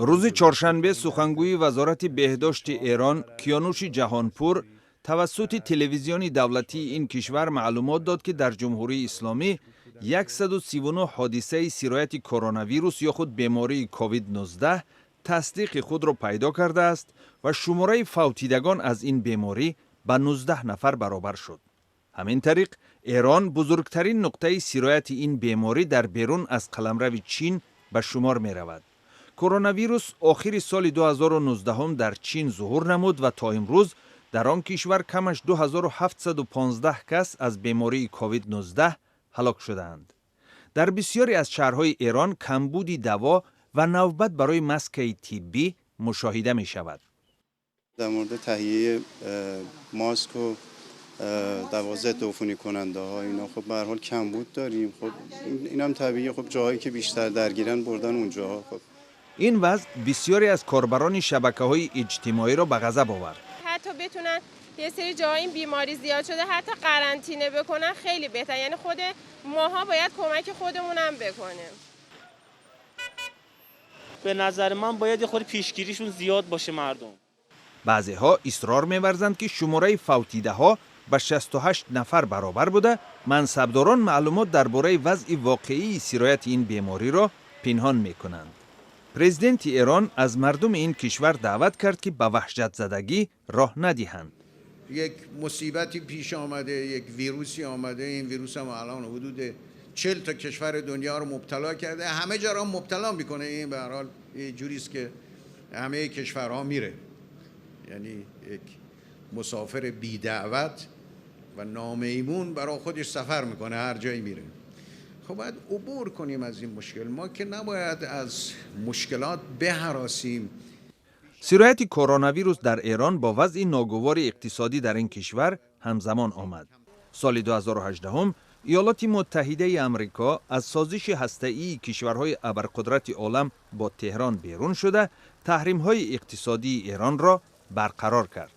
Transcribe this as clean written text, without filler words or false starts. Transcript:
Рӯзи чоршанбе сухангӯи Вазорати беҳдошти Эрон Киёнуши Ҷаҳонпур тавассути телевизиони давлатии ин кишвар маълумот дод, ки дар Ҷумҳурии Исломӣ 139 ҳодисаи сирояти коронавирус ё худ бемории COVID-19 тасдиқи худро пайдо кардааст ва шумораи фавтидагон аз ин беморӣ ба 19 нафар баробар шуд. Ҳамин тариқ, Эрон бузургтарин нуқтаи сирояти ин беморӣ дар берун аз қаламрави Чин ба шумор меравад. Коронавирус охири соли 2019 дар Чин зуҳур намуд ва то имрӯз дар он кишвар камаш 2715 кас аз бемории COVID-19 ҳалок шудаанд. Дар бисёре аз шаҳрҳои Эрон камбуди даво ва навбат барои маскаи тиббӣ мушоҳида мешавад. در مورد تهیه ماسک و دوا ضد عفونی کننده ها، اینا خب به هر حال کمبود داریم. خب اینم طبیعیه. خب جاهایی که بیشتر درگیرن بردن اونجاها. خب Ин вазъ бисёре аз корбарони шабакаҳои иҷтимоиро ба ғазаб овард. حتی بتونن یه سری جاهای این بیماری زیاد شده، حتی قرنطینه بکنن خیلی بهتر. یعنی خود ماها باید کمک خودمونم بکنیم. به نظر من باید یه خورده پیشگیریشون زیاد باشه مردم. Баъзеҳо исрор меварзанд, ки шумораи фавтидаҳо ба 68 нафар баробар буда, мансабдорон маълумот дар бораи вазъи воқеии сирояти ин бемориро пинҳон мекунанд. Президенти Эрон аз мардуми ин кишвар даъват кард, ки ба ваҳшатзадагӣ роҳ надиҳанд. یک مصیبتی پیش آمده، یک ویروسی آمده. این ویروس هم الان حدود 40 تا کشور دنیا رو مبتلا کرده، همه جا رو مبتلا میکنه. این به هر حال یه جوریست که همه کشورها میره، یعنی یک مسافر بی دعوت و نامیمون برای خودش سفر میکنه، هر جایی میره. خب باید عبور کنیم از این مشکل. ما که نباید از مشکلات بهراسیم. Сирояти коронавирус дар Эрон бо вазъи ногувори иқтисодӣ дар ин кишвар ҳамзамон омад. Соли 2018 Иёлоти Муттаҳидаи Амрико аз созиши ҳастаии кишварҳои абарқудрати олам бо Теҳрон берун шуда, таҳримҳои иқтисодии Эронро барқарор кард.